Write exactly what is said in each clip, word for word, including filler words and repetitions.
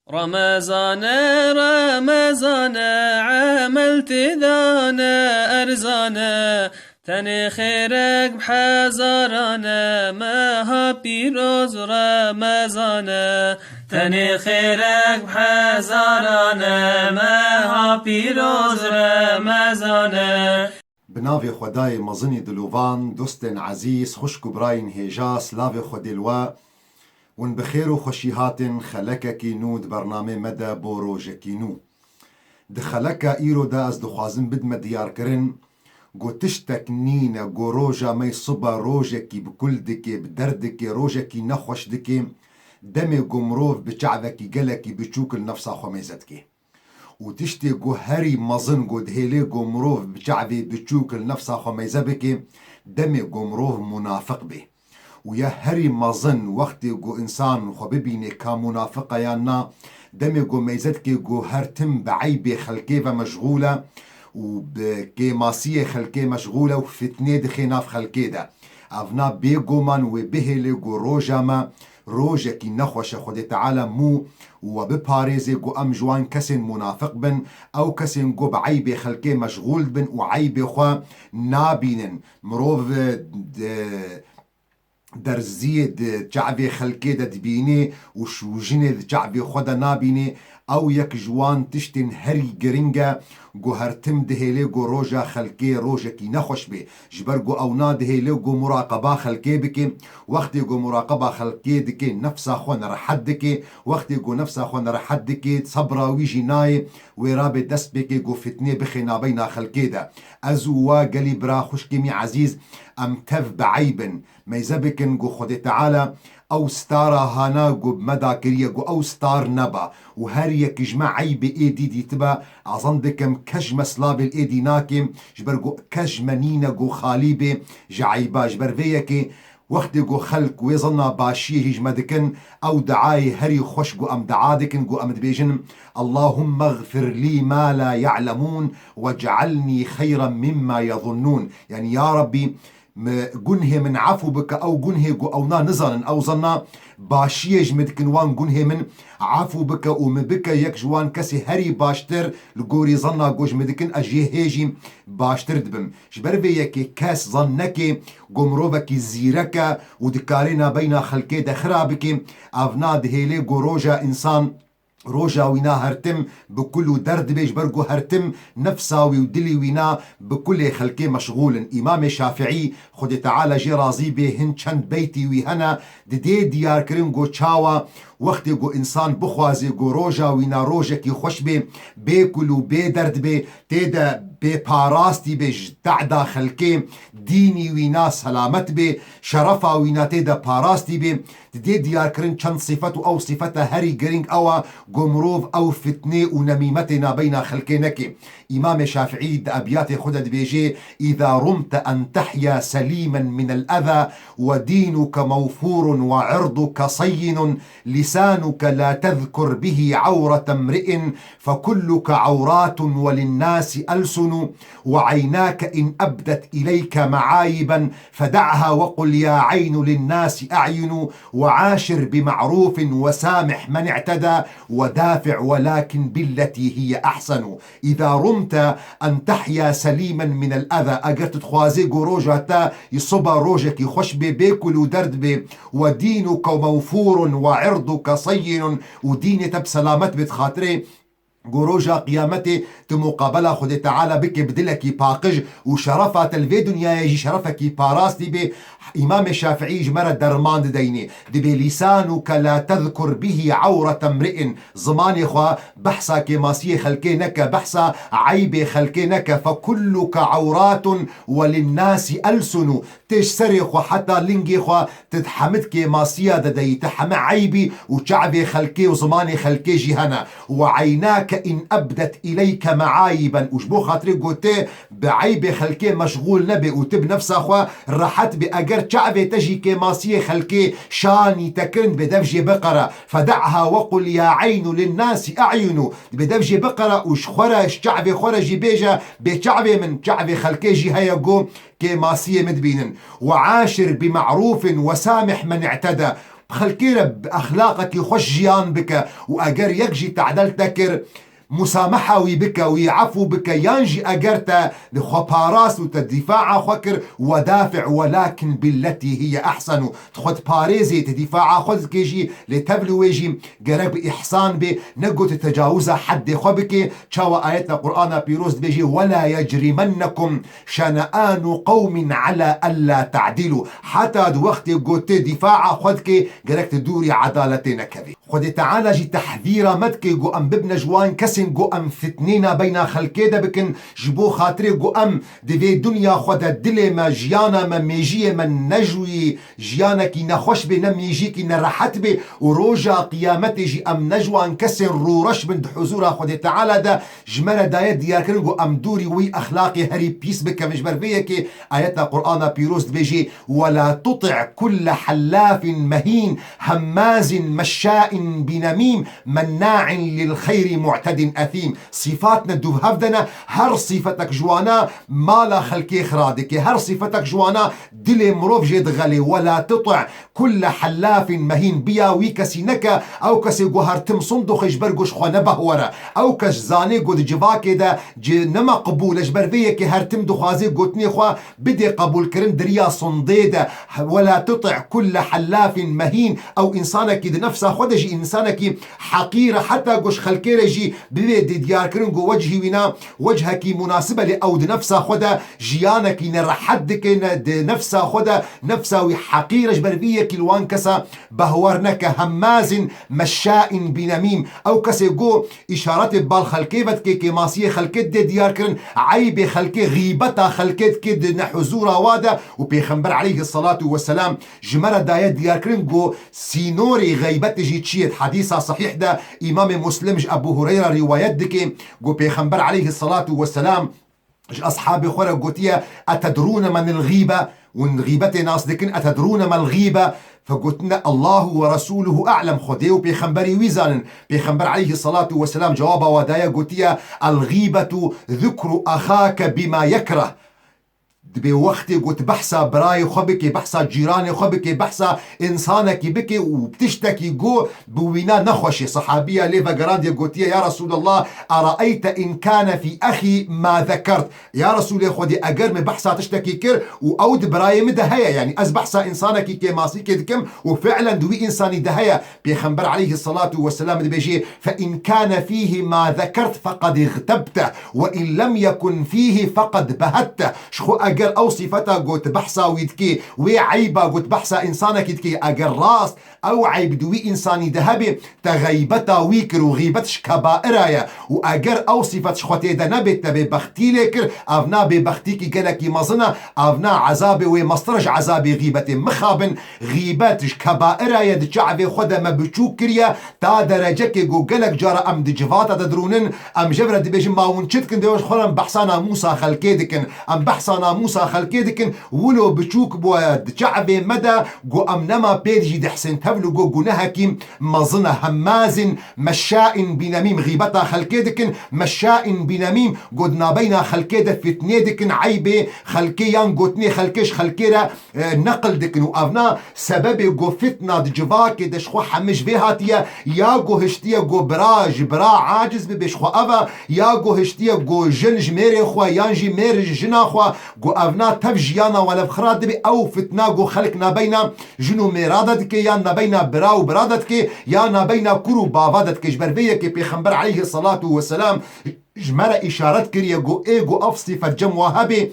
Remezane, Remezane, emel têdane erzane, tenê xêrek bi hezarane, meha pîroz Remezane. Tenê xêrek bi hezarane, meha pîroz Remezane. Bi navê Xwedayê mezinî dilovan, dostên ezîz, xwişk û birayên hêja, silavê Xwedê li we. Hûn bi xêr û xweşî hatin xelekekî nû di bernamê me de bo rojekî nû. Di xeleka îro de ez dixwazim bidme diyarkirin, ku tiştek nîne, ku roja me siba rojekî bi kul dike, bi derd dike, rojekî nexweş dike, demê ku mirov bi çavekî gelekî biçûk li nefsa xwe mêze dike. Û tiştê ku herî mezin ku dihêlê ku mirov bi çavê biçûk li nefsa xwe mêze bike, demê ku mirov munafiq bê. Û ya herî mezin wextê ku însan xwe bibînê ka munafiq e yan na, demê ku mêze dike ku her tim bi eybê xelkê ve meşxûl e û bi kêmasiyê xelkê meşxûl e û fitnê dixe nav xelkê de. Evna bêguman wê bihêlê ku roja me rojekî nexweş e, Xwedê Teala mû û we biparêzê ku em ji wan kesên munafiq bin, ew kesên ku bi eybê xelkê meşxûl dibin û eybê xwe nabînin. Mirov, e, di derziyê di çavê xelkê de dibînê û şûjinê di çavê xwe de nabînê, ew yek ji wan tiştên herî giring e, ku her tim dihêlê ku roja xelkê rojekî nexweş bê. Ji ber ku ew na dihêlê ku muraqeba xelkê bike. Wextê ku muraqeba xelkê dike, nefsa xwe nerehet dike. Wextê ku nefsa xwe nerehet dike, sebra wî jî nayê, wê rabê dest pêkê ku fitnê bixê nabeyna xelkê de. Ez û we gelî bira xwişkê mî ezîz, em tev bi eyb in. Mêze bikin ku Xwedê Teala ew stara hana ku bi me da kiriye, ku ew star neba û her yek ji me eybê êdî dîtibe, azan dikim kes ji me slavê li êdî nakim, ji ber ku kes ji me nîne ku xalî bê ji eyba. Ji ber vê yekê wextê ku xelk wê zanna başiyê jî ji me dikin, ew diayê herî xweş ku em dia dikin ku em dibêjin, Allahumma gfir lî ma la ya'lemûn wec'alnî xeyran mimma yezunnûn. Yanî ya Rabbî, mi gunhê min efû bike, ew gunhê ku ew na nizanin, ew zanna başiyê ji min dikin, wan gunhê min efû bike û mi bike yek ji wan kesê herî baştir li gorî zanna ku ji min dikin, ez jê hê jî baştir dibim. Ji ber vê yekê kes zan neke ku mirovekî zîrek e û dikare nabeyna xelkê de xira bike, ev na dihêlê ku roja însan roja wî na her tim bi kul û derd dibe, ji ber ku her tim nefsa wî û dilê wî na bi kulê xelkê meşxûl in. Îmamê Şafiî, Xwedê Teala jê razî bê, hin çend beytî wî hene, didê diyarkirin ku çawa wextê ku însan bixwaze ku roja wî na rojekî xweş bê, bê kul û bê derd bê, tê de bê parastî bê ji tehda xelkê, dînî wî na selamet bê, şerefa wî na tê de parastî bê, didê diyarkirin çend sifet û ew sifeta herî giring ew a ku mirov ew fitnê û nemîmetê nabeyna xelkê neke. Îmamê Şafiî di ebiyatê xwe de dibêje, إذا رمت أن تحيا سليما من الأذى ودينك موفور وعرضك صين لسانك لا تذكر به عورة امرئ فكلك عورات وللناس ألسن وعيناك إن أبدت إليك معايبا فدعها وقل يا عين للناس أعين وعاشر بمعروف وسامح من اعتدى ودافع ولكن بالتي هي أحسن. إذا رمت أن تحيا سليما من الأذى، ئەگەر tu dixwazê ku roja te yi siba rojekî xweş bê, bê kul û derd bê, ودينك موفور وعرضك صين، û dînê te bi selamet bê, dixatirê ku roja qiyametê tu muqabela Xwedê Teala bike bi dilekî paqij û şerefa te li vê dinyayê jî şerefekî parastî bê. Îmamê Şafiî ji me re derman dideyne. Dibê لسانك لا تذكر به عورة امرئ، zimanê xwe behsa kêmasiyê xelkê neke, behsa eybê xelkê neke. فكلك عورات وللناس ألسن. Tê ji serê xwe heta lingê xwe, tu di hemid kêmasiya de deyî, tu heme eybî û çavê xelkê û zimanê xelkê jî hene. وعيناك إن أبدت إليك معايبا، û ji bo xatirê ku tu bi eybê xelkê meşxûl nebê û tu bi nefsa xwe rehet bê, eger çavê te jî kêmasiyê xelkê şanî te kirin, dibê dev jê biqere. فدعها وقل يا عين للناس أعين، dibê dev jê biqere û ji xwe re, ji çavê xwe re jî bêje, bê çavê min, çavê xelkê jî heye ku kêmasiyê min dibînin. وعاشر بمعروف وسامح من اعتدى. Bi xelkê re bi exlaqekî xweş jiyan bike û eger yek jî tedel te kir, musameha wî bike, wî efû bike, yan jî eger te xwe parast û te dîfaa xwe kir, wedafî welakin billetî hiye ehsenu. Xwe diparêzê, tu dîfaa xwe dikê jî, lê tevlî wê jî gerek bi îhsan bê, ne ku tu tecawuza heddê xwe bikê. Çawa ayeta Qur'ana pîroz dibêjê, "Wela yecrîmennekum şene'anu qewmin ala ella te'dîlû." Heta di wextê ku tu dîfaa xwe dikê, gerek tu dûrî edaletê nekevî. Xwedê Teala jî tehzîra me dike ku em bibine ji wan kesên ku em fitnê nabeyna xelkê de bikin, ji bo xatirê ku em di vê dinya xwe de dilê me, jiyana me, mêjiyê me ne ji wî jiyanekî nexweş bê, ne mêjiyekî nerehet bê û roja qiyametê jî em ne ji wan kesên rûreş bin di huzûra Xwedê Teala de. Ji me re daye diyarkirin ku em dûrî wî exlaqê herî pîs bikevin. Ji ber vê yekê ayeta Qur'ana pîroz dibêjê, "Wela tuti' kulle hellafin mehîn, hemmazin meşşain binemîm, menna'in lil xeyri mu'tedin ethîm." Sîfat ne, du hev de ne, her sîfetek ji wana mala xelkê xira dike, her sîfetek ji wana dilê mirov jê dixelê. "Wela tuti' kulle hellafin mehîn." Biya wî kesî neke, ew kesê ku her tim sindoxê ji ber ku ji xwe ne behwer e. Ew kes zanê ku di civakê de ci ne meqbûl e, ji ber vê yekê her tim dixwazê gotinê xwe bidê qebûlkirin di riya sindê de. "Wela tuti' kulle hellafin mehîn." Ew însanekî di nefsa xwe de jî însanekî heqîr e, heta ku ji xelkê re jî bibê diyarkirin ku wechî wîna wechekî munasib e, lê ew di nefsa xwe de jiyanekî nerehet dike, ne, di nefsa xwe de nefsa wî heqîr e, ji ber vî yekî li wan kesa behwer neke. Hemmazin meşşain binemîm. Ew kesê ku îşaretê bal xelkê vedike, kêmasiyê xelkê didê diyar kirin, eybê xelkê, xîbeta xelkê dike di nehuzûra wa de û Pêxember aleyhisselatu vesselam ji me re daye diyar kirin ku sînorê xeybetê jî çi ye. Di hedîsa sehîh de Îmamê Muslim ji Ebû Hureyra rîwayet dike ku Pêxember aleyhisselatu vesselam ji eshabê xwe re gotiye, "Etedrûne menil xîbe?" Hûn xîbetê nas dikin? "Etedrûne mel xîbe?" Fe gotine, "Allahu ve Resûluhu a'lem." Xwedê û Pêxemberî wî zanin. Pêxember aleyhisselatu vesselam cewaba wa daye, gotiye, "El xîbetu zikru axake bima yekreh." Dibê wextê ku tu behsa birayê xwe bikê, behsa cîranê xwe bikê, behsa însanekî bikê û tiştekî ku bi wîna nexweş e. Sehabiya lê vegerandiye gotiye, "Ya Resûlallah, eraeyte in kane fî exî ma zekert." Ya Resûlê Xwedê, eger min behsa tiştekî kir û ew di birayê min de heye, yanî ez behsa însanekî kêmasîkê dikim û fi'len di wî însanî de heye, Pêxember aleyhisselatu vesselam dibêjê, "Fe in kane fîhî ma zekert feqed îxtebte ve in lem yekun fîhî feqed behette." Ji xwe eger ew sîfeta ku tu behsa wî dikî, wê eyba ku tu behsa însanekî dikî, eger rast ew eyb di wî însanî de hebê, te xeybeta wî kir û xîbet ji kebaira ye. Û eger ew sîfet ji xwe tê de nebê, te bêbextî lê kir, ev na bêbextîkî gelekî mezin e, ev na ezabê wê mestir e ji ezabê xîbetê. Mixabin, xîbet ji kebaira ye, di çavê xwe de me biçûk kiriye, ta derecekê ku gelek cara em di civata de dirûnin, em ji vir re dibêjin, "Ma hûn çi dikin?" Dê xwe re em behsa namûsa xelkê dikin. Em behsa namûsa xelkê dikin, wilo biçûk bûye di çavê me de, ku em nema pê jî dihsin tevlû ku gunehekî mezin e. Hemmazin meşşain binemîm, xîbeta xelkê dikin, meşşain binemîm, ku di nabeyna xelkê de fitnê dikin, eybê xelkê yan gotinê xelkê ji xelkê re e, neqil dikin û ev na sebebê ku fitna di civakê de ji xwe hemî ji vê hatiye, ya ku hiştiye ku bira ji bira aciz bibe ji xwe ev e, ya ku hiştiye ku jin ji mêrê xwe yan jî mêr ji jina xwe, ku ev na tev jiyana we lev xira dibe, ew fitna ku xelk nabeyna jin û mêra de dike yan nabeyna bira û bira de dike ya nabeyna kur û bava de dike. Ji ber vê yekê Pêxember aleyhisselatu vesselam ji me re îşaret kiriye ku ê ku ev sîfet cem wa hebê,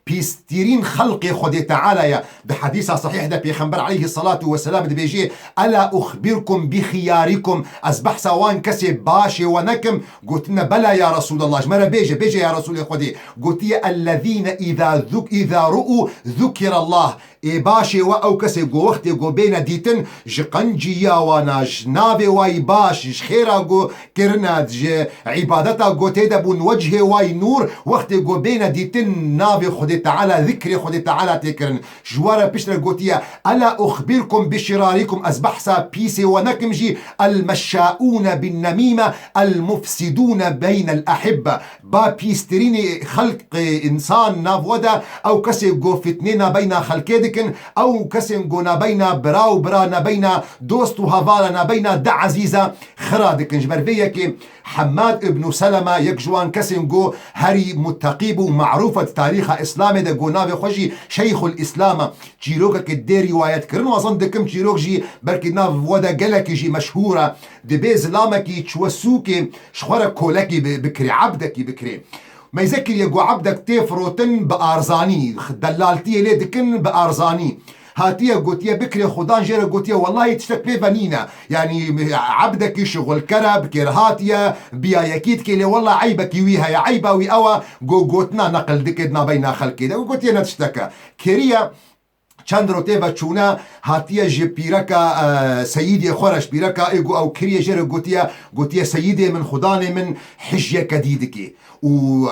pîstirîn xelqê Xwedê Teala ye. Di hedîsa sehîh de Pêxember aleyhisselatu vesselam dibêjê, "Ela uxbirkum bi xiyarikum?" Ez behsa wan kesê başê we nekim? Gotine, "Bela ya Resûlallah, ji me re bêje, bêje ya Resûlê Xwedê." Gotiye, "Ellezîne îza zuk-, îza ru'u zukirallah." Ê başê we ew kesê ku wextê ku bêne dîtin, ji qenciya wana, ji navê wayî baş, ji xêra ku kirine, ji îbadeta ku tê de bûn, wechê wayî nûr, wextê ku bêne dîtin, navê Xwedê Teala, zikrê Xwedê Teala tê kirin. Ji we re piştre gotiye, "Ela uxbirkum bi şirarikum?" Ez behsa pîsê we nekim jî? "El meşşaûne bin nemîme, el mufsidûne beynel ehibbe." Ba pîstirînê xelq, e, însan nav we de, ew kesê ku fitnê nabeyna xelkê dike, dikin, ew kesên ku nabeyna bira û bira, nabeyna dost û hevala, nabeyna di ezîza xira dikin. Ji ber vê yekê Hemmad ibn Selema yek ji wan kesên ku herî muteqî bû û merûf e di tarîxa Îslamê de, ku navê xwe jî Şeyxul Îslam e. Çîrokekê dê rîwayet kirin, wazan dikim çîrok jî belkî nav we de gelekî jî meşhûr e. Dibê zilamekî çiwe sûkê, ji xwe re kolekî bi-, bikirê, ebdekî bikirê. Meyze kiriye ku ebdek tê firotin bi arzanî, delaltiyê lê dikin bi arzanî. Hatiye gotiye bikirê, xudan jê re gotiye, wellahî tiştek pê ve nîne. Yanî ebdekî şixulker e, bi kêr hatiye, biyayekî dikê, lê wellah eybekî wî heye, eyba wî ew e, go-, gotina neqil dike di nabeyna xelkê de. Û gotiye ne tiştek e. Kiriye, çend rotê ve çûne, hatiye ji pîreka, e, seyîdê xwe re, ji pîreka ê ku ew kiriye jê re gotiye, gotiye, seyîdê min, xudanê min, hijyeke dî dikê. Û,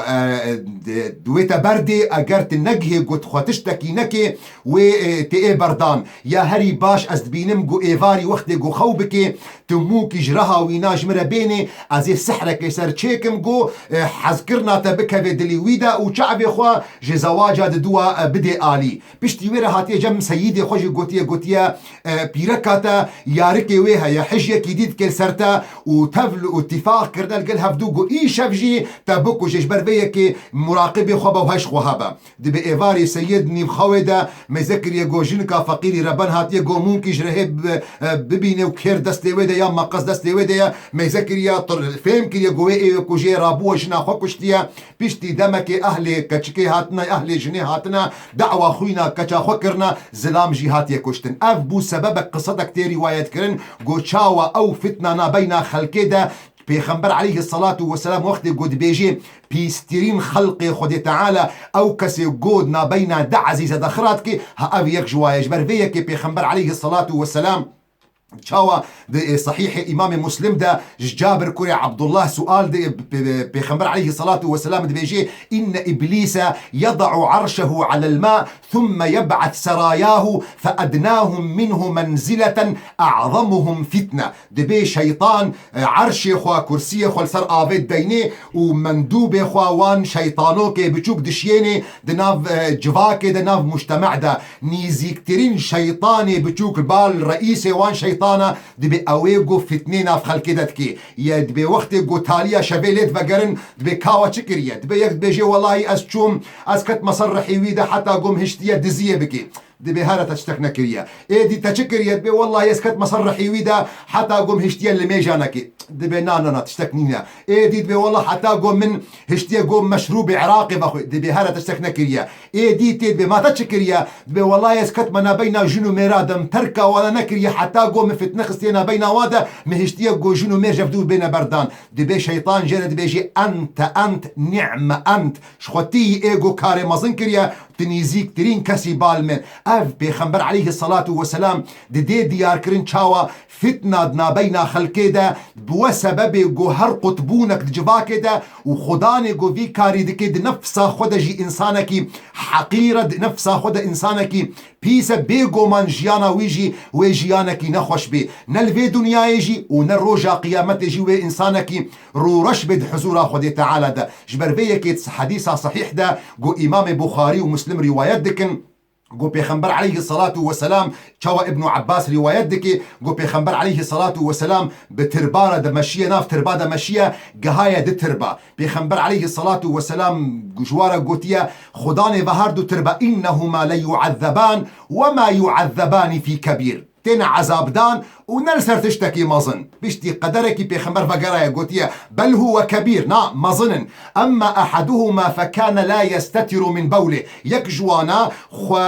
e, di, di wê te berdê, eger tu negihê got xwe tiştekî nekê, wê, e, tê ê berdan. Ya herî baş ez dibînim ku êvarî wextê ku xew bikê, tu mûkî ji reha wîna ji min re bênê, ez ê sihrekê ser çêkim ku, e, hezkirina te bikeve dilî wî de û çavê xwe ji zewaca diduwa, e, bidê alî. Piştî wê re hatiye cem seyîdê xwe jî gotiye, gotiye, e, pîreka te yarikê wê heye, hijyekî dî dike li ser te û tevl û tifaq kirine li gel hevdû ku îşev jî te bikuje, ji ber vê yekê muraqibê xwe be û heş xwe hebe. Dibe êvarê seyîd nîvxewê de meyze kiriye ku jinika feqîrî reben hatiye ku mûkî ji rehê bi-, e, bibîne û kêr destê wê de ya meqes destê wê de ye, meyze kiriye, tir-, fêm kiriye ku wê ê ku jê rabûwe jina xwe kuştiye. Piştî demekê ehlê keçikê hatine, ehlê jinê hatine, dawa xwîna keça xwe kirine, zilam jî hatiye kuştin. Ev bû sebebek qisetek tê rîwayet kirin, ku çawa ew fitna nabeyna xelkê de Pêxember aleyhisselatu vesselam wextê ku dibêjê pîstirîn xelqê Xwedê Teala ew kesê ku nabeyna di ezîze de xira dike, ha ev yek ji wa ye. Ji ber vê yekê Pêxember aleyhisselatu vesselam Çawa di, e, Sehîhê Îmamê Muslim de ji Cabir kurê Abdullah sual di, e, pe-, pe-, Pêxember aleyhissalatu vesselam dibêje, "İnne iblîse yeda'u arşehu alel ma, thumme yeb'at serayahu fe ednahum minhu menzileten a'zamuhum fitne." Dibê şeytan, e, erşê xwe, kursiyê xwe li ser avê dideynê û mendûbê xwe wan şeytanokê biçûk dişiyênê di nav, e, civakê de, nav mujtema de. Nîzîktirîn şeytanê biçûk li bal reîsê wan şeytana dibê ew ê ku fitnê nav xelkê de dikê. Ye dibê wextê ku taliya şevê lê divegerin, dibê kawa çi kiriye? Dibê yek dibêjê, "Welahî ez çûm, ez ketme ser rihî wî de heta ku min hiştiye diziyê bikê." Dibê here te tiştek nekiriye. Ê dî te çi kiriye? Dibê, "Welahî ez ketme ser rihî wî de heta ku min hiştiye limêja nekê." Dibê, "Na, na, na, tiştek nîne." Ê dî dibê, "Wellah heta ku min hiştiye ku meşrûbê Iraqê vexwe." Dibê, "Here te tiştek nekiriye." Ê dî tê dibê, "Ma te çi kiriye?" Dibê, "Wellah ez ketme nabeyna jin û mêra de, min terka wana nekiriye heta ku min fitne xistiye nabeyna wa de, min hiştiye ku jin û mêr ji hev dû bêne berdan." Dibê şeytan jê re dibêjê, "Ente ent, ni'me ent." Ji xwe tî ê ku karê mezin kiriye, tu nîzîktirîn kesî bal min. Ev Pêxember aleyhissalatu vesselam didê diyarkirin çawa fitna di nabeyna xelkê de bi we sebebê ku her qutbûnek di civakê de û xudanê ku vî karî dikê di nefsa xwe de jî însanekî heqîr e, di nefsa xwe de însanekî pîs e, bêguman jiyana wî jî wê jiyanekî nexweş bê. Ne li vê dinyayê jî û ne roja qiyametê jî wê însanekî rûreş bê di huzûra Xwedê Teala de. Ji ber vê yekê di hedîsa sehîh de ku Îmamê Buxarî û Muslim rîwayet dikin, Got Pêxember aleyhissalatu vesselam, çawa Ibnu Abbas rîwayet dike, got Pêxember aleyhissalatu vesselam bi tirba re dimeşiye, nav tirba de meşiye, gihaye di tirba. Pêxember aleyhissalatu vesselam ji wa re gotiye, Xudanê ve her du tirba, "İnnehuma le yu'azzeban ve ma yu'azzebani fi kebir." Têne ezabdan û ne li ser tiştekî mezin. Piştî qederekî Pêxember vegeraye gotiye, "Bel huwe kebîr", na, mezin in. "Emma ehaduhuma fekane la yestetiru min bewlih." Yek ji wana xwe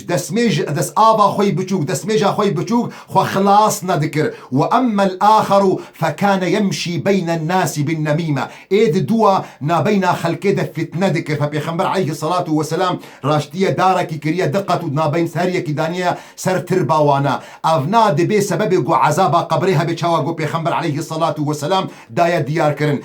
destmêj, destava xwe yî biçûk, destmêja xwe yî biçûk xwe xilas nedikir. "Ve emmel axeru fekane yemşî beynen nasi bin nemîme." Ê di dua nabeyna xelkê de fitne dikir. Fe Pêxember aleyhissalatu vesselam raştiye darekî kiriye di qet û nabeyna her yekî daniye ser tirba wana. Evna dibê sebebê ku ezaba qebrê hebe, çawa ku Pêxember aleyhissalatu vesselam daye diyar kirin.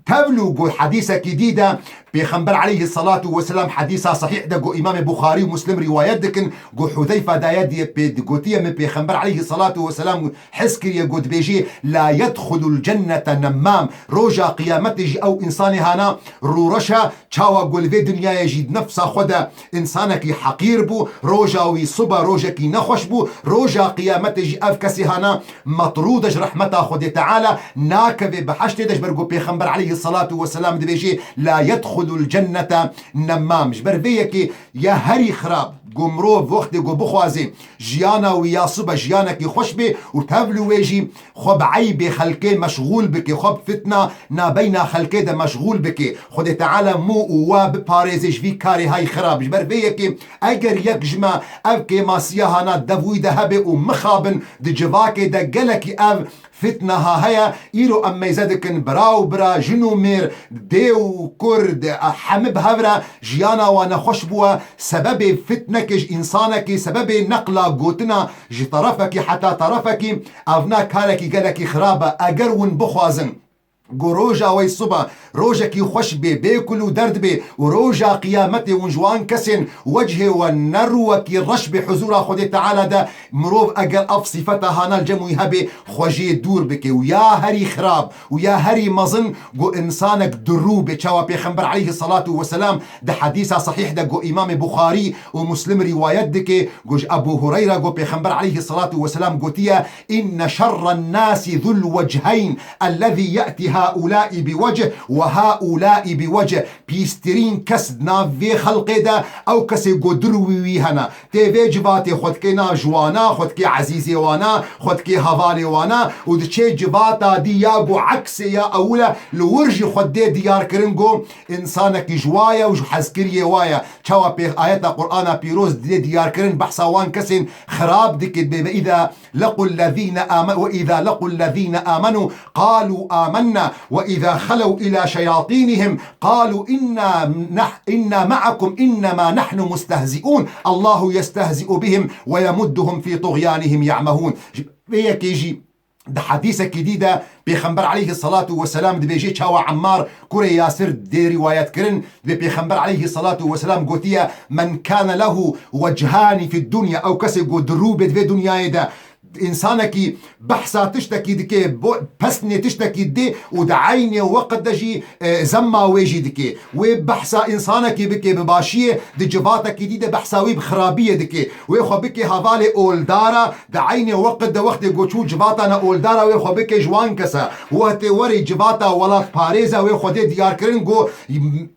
Tevlû got hedîsekî dî de, Pêxember aleyhissalatu vesselam hedîsa sahîh de got Îmamê Buxarî û Muslim rîwayet dikin, got Huzeyfa daye diye pê gotiye min Pêxember aleyhissalatu vesselam hez kiriye got dibêjî, "La yedxulul cennete nemmam." Roja qiyametê jî ew însanê hana rûreşa çawa got li vê dinyayê jî di nefsa xwe de însanekî heqîr bû, roja wî sibe rojekî nexweş bû, roja qiyametê jî ev kesê hana metrûd e ji rehmeta Xwedê Teala, nakeve behiştê de, ji ber ku Pêxember aleyhissalatu vesselam dibêjê, "La yedxulul cennete nemmam." Ji ber vê yekê ya herî xirab ku mirov wextê ku bixwaze jiyana wî ya sibe jiyanekî xweş bê û tevlû wê jî xwe bi eybê xelkê meşxûl bike, xwe bi fitna nabeyna xelkê de meşxûl bike. Xwedê Teala mû û wa biparêze ji vî karê hay xirab. Ji ber vê yekê eger yek ji me ev kêmasiya hana dev wî de hebe û mixabin di civakê de gelekî ev fitna ha heye, îro em meyze dikin bira û bira, jin û mêr, dê û kurd, hemî bi hev re jiyana wan nexweş bûye, sebebê fitnekê ji însanekê, sebebê neqla gotina ji terefekî heta terefekî, evna karekî gelekî xirab e. Eger hûn bixwazin ku roja wey sibe rojekî xweş bê, bê kul û derd bê û roja qiyametê hûn ji wan kesên wecihê we ne rûwekî reş bê huzûra Xwedê Teala de, mirov eger ev sifeta hana li cem wî hebe, xwe jê dûr bike û ya herî xirab û ya herî mezin ku însanek dirû bê. Çawa Pêxember aleyhissalatu vesselam di hedîsa sahîh de ku Îmamê Buxarî û Muslim rîwayet dike, ku ji Ebû Hureyra ku Pêxember aleyhissalatu vesselam gotiye, "Inne şerren nasi zul wecheyn, ellezî ye'ti haulâi bi wecih ve haulâi bi wecih." Pîstirîn kes di nav vê xelqê de ew kesê ku dirû wî wî hene. Tê vê civatê xwe dikê nav ji wana, xwe dikê ezîzê wana, xwe dikê hevalê wana û diçê civata dî ya ku eksê ya ewil e, li wir jî xwe dê diyar kirin ku însanekî ji wa ye û ji hezkiriyê wa ye. Çawa pêx ayeta Qur'ana pîroz dê diyar kirin behsa wan kesên xirab dike, dibê, "Ve îza lequl lezîne ame-, ve îza lequl lezîne amenû qalû amennâ ve îza xelew îlâ şeyatînihim qalû inna nah-, inna me'akum innema nahnu mustehzi'ûn. Allahu yestehzi'u bihim ve yemudduhum fî tuğyanihim ya'mehûn." Ji vê yekê jî di hedîsekî dî de Pêxember aleyhissalatu vesselam dibêje, çawa Emmar kurê Yasir dê rîwayet kirin, dibê Pêxember aleyhissalatu vesselam gotiye, "Men kâne lehu wechani fid dunya." Ew kesê ku dirû bê di vê dinyayê de, însanekî behsa tiştekî dike, bo-, pesnê tiştekî dê û di eynê weqt de jî, e, zemma wê jî dike. Wê behsa însanekî bike bi başiyê, di civatekî dî de behsa wî bi xirabiyê dike. Wê xwe bike hevalê oldara, di eynê weqt de wextê ku çû civata ne oldara wê xwe bike ji wan kese. Wextê werê civata welatparêz e wê xwe dê diyar kirin ku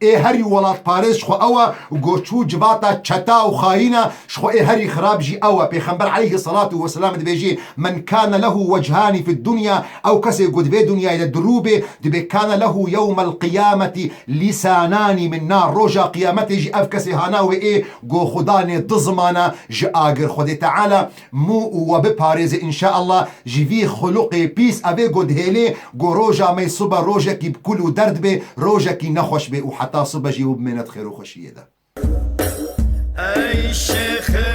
ê herî welatparêz ji xwe ew e, ku çû civata çeta û xayîn e, ji xwe ê herî xirab jî ew e. Pêxember aleyhissalatu vesselam dibêjê, "Men kâne lehu wechani fid dunya", ew kesê ku di vê dinyayê de dirû bê, dibê, "Kâne lehu yewmel qiyameti lisanani min nar." Roja qiyametê jî ev kesê hana wê ê ku xudanê di zimana ji agir. Xwedê Teala mû û we biparêze înşaallah ji vî xuluqê pîs. Evê ku dihêlê ku roja me sibe rojekî bi kul û derd bê, rojekî nexweş bê û heta sibe jî û bimêne di xêr û xweşiyê de. Ey şêxê